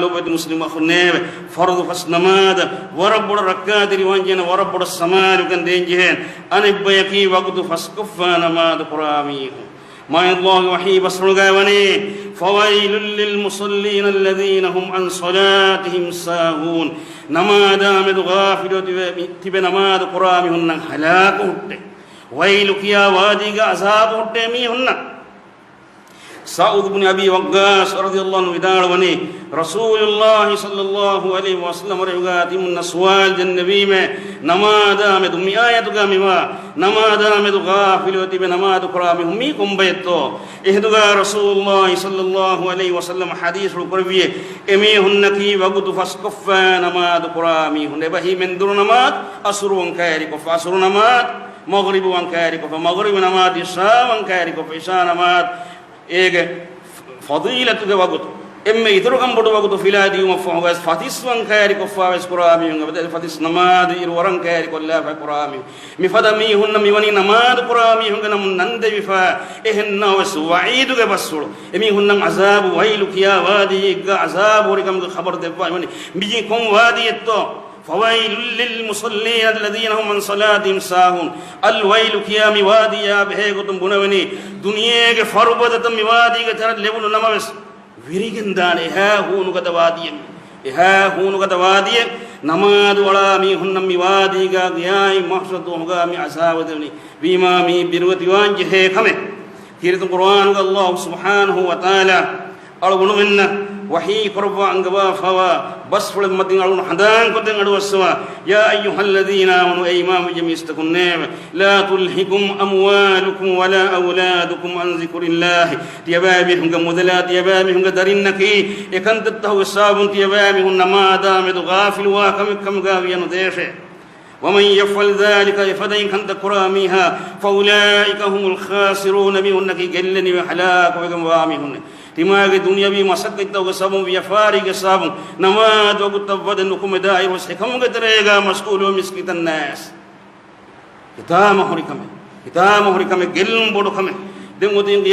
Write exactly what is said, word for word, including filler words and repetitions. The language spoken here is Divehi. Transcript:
ލޮބުވެތި މުސްލިމް އަޚުންނޭވެ! ފަރުޟު ފަސް ނަމާދަށް ވަރަށް ބޮޑަށް ރައްކާތެރިވާންޖެހޭނެ، ވަރަށް ބޮޑަށް ސަމާލުކަން ދޭންޖެހޭނެ. އަނެއްބަޔަކީ ވަގުތު ފަސްކޮށްފާ ނަމާދު ކުރާ މީހުން. މާތް ﷲ ގެ ވަޙީ ބަސްފުޅުގައި ވަނީ، فَوَيْلٌ لِّلْمُصَلِّينَ الَّذِينَ هُمْ عَنْ صَلَاتِهِمْ سَاهُونَ. ނަމާދާ މެދު ޣާފިލު ތިބެ، ތިބެ ނަމާދު ކުރާ މީހުންނަށް ހަލާކު ހުއްޓޭ. ވައިލު ކިޔާ ވާދީގަ ޢަޒާބު ހުއްޓޭ މީހުންނަށް. ސަޢުދު ބުނު އަބީ ވައްޤާޞް ރަޟިޔަﷲ ޢަންހު ވިދާޅުވަނީ، ރަސޫލުﷲ ޞައްލަﷲ ޢަލައިހި ވަސައްލަމަ ރެއުގާ ތިމުންނަށް ސުވާލު ދެންނެވީމޭ، ނަމާދާ މެދު، މި އާޔަތުގާ މިވާ، ނަމާދާ މެދު ޣާފިލުވެ ތިބެ ނަމާދު ކުރާ މީހުން މީ ކޮންބައެއްތޯ؟ އެހިނދުގާ ރަސޫލުﷲ ޞައްލަﷲ ޢަލައިހި ވަސައްލަމަ ޙަދީޘްފުޅު ކުރެއްވިއޭ، އެމީހުންނަކީ ވަގުތު ފަސްކޮށްފަ ނަމާދު ކުރާ މީހުން. އެބަހީ މެންދުރު ނަމާދު، ޢަޞުރު ވަންކައިރިކޮށްފަ ޢަޞުރު ނަމާދު، މަޣްރިބު ވަންކައިރިކޮށްފަ މަޣްރިބު ނަމާދު، ޢިޝާ ވަންކައިރިކޮށްފަ ޢިޝާ ނަމާދު. އޭގެ ފަޟީލަތުގެ ވަގުތު، އެންމެ އިތުރުކަން ބޮޑު ވަގުތު ފިލާ ދިޔުމަށްފަހު ވެސް ފަތިސް ވަންކައިރިކޮށްފަ ވެސް ކުރާ މީހުން އެބަދޭ، ފަތިސް ނަމާދު އިރު ވަރަން ކައިރިކޮށްލާފަ ކުރާ މީހުން. މިފަދަ މީހުންނަށް މިވަނީ ނަމާދު ކުރާ މީހުންގެ ނަމުން ނަން ދެވިފަ، އެހެންނަމަވެސް ވަޢީދުގެ ބަސްފުޅު. އެމީހުންނަށް ޢަޒާބު، ވައިލު ކިޔާ ވާދީއެއްގަ ޢަޒާބު ހުރިކަމުގެ ޚަބަރު ދެއްވާ މިވަނީ. މިއީ ކޮން ވާދީއެއްތޯ؟ فَوَيْلٌ لِّلْمُصَلِّينَ الَّذِينَ هُمْ عَنْ صَلَاتِهِمْ سَاهُونَ. އަލްވައިލު ކިޔާ މި ވާދީއާ ބެހޭގޮތުން ބުނެވެނީ، ދުނިޔޭގެ ފަރުބަދަތައް މި ވާދީގެ ތެރަށް ލެވުނު ނަމަވެސް، ވިރިގެންދާނެ އެހާ ހޫނުގަދަ ވާދީއެއް. އެހާ ހޫނުގަދަ ވާދީއެއް. ނަމާދު އަޅާ މީހުންނަށް މި ވާދީގާ ގިޔާއި މަޙްޝަރު ދުވަހުގާ މި ޢަޒާބު ދެވެނީ. ވީމާ މީ ބިރުވެތިވާން ޖެހޭ ކަމެއް. ކީރިތި ޤުރުއާނުގަ ﷲ ސުބްޙާނަހޫ ވަތަޢާލާ އަޅުގަނޑުމެންނަށް ވަޙީ ކުރައްވާ އަންގަވާފަވާ ބަސްފުޅެއް މަތިން އަޅުގަނޑު ހަނދާންކޮށްދޭން އަޑުއައްސަވާ. يَا أَيُّهَا الَّذِينَ آمَنُوا، އޭ އީމާންވެއްޖެ މީސްތަކުންނޭވެ! لَا تُلْهِكُمْ أَمْوَالُكُمْ وَلَا أَوْلَادُكُمْ عَنْ ذِكْرِ اللَّهِ. ތިޔަބައިމީހުންގެ މުދަލާ، ތިޔަބައިމީހުންގެ ދަރިންނަކީ އެކަންތައްތަކުގެ ސަބަބުން ތިޔަބައިމީހުން ނަމާދާ މެދު ޣާފިލުވާ ކަމެއްކަމުގާ ވިޔަނުދޭށޭ. وَمَنْ يَفْعَلْ ذَٰلِكَ، އެފަދައިން ކަންތައް ކުރާ މީހާ، فَأُولَٰئِكَ هُمُ الْخَاسِرُونَ، މީހުންނަކީ ގެއްލެނިވެ ހަލާކުވެގެންވާ މީހުންނޭ. ތިމާގެ ދުނިޔަވީ މަސައްކަތްތަކުގެ ސަބަބުން، ވިޔަފާރީގެ ސަބަބުން، ނަމާދު ވަގުތަށް ވަދެ ނުކުމެދާއިރުވެސް އެކަމުގެ ތެރޭގާ މަޝްޣޫލުވެ މިސްކިތަށް ނައިސް. ހިތާމަ ހުރި ކަމެއް، ހިތާމަ ހުރި ކަމެއް، ގެއްލުން ބޮޑު ކަމެއް. ދެން އޮތީ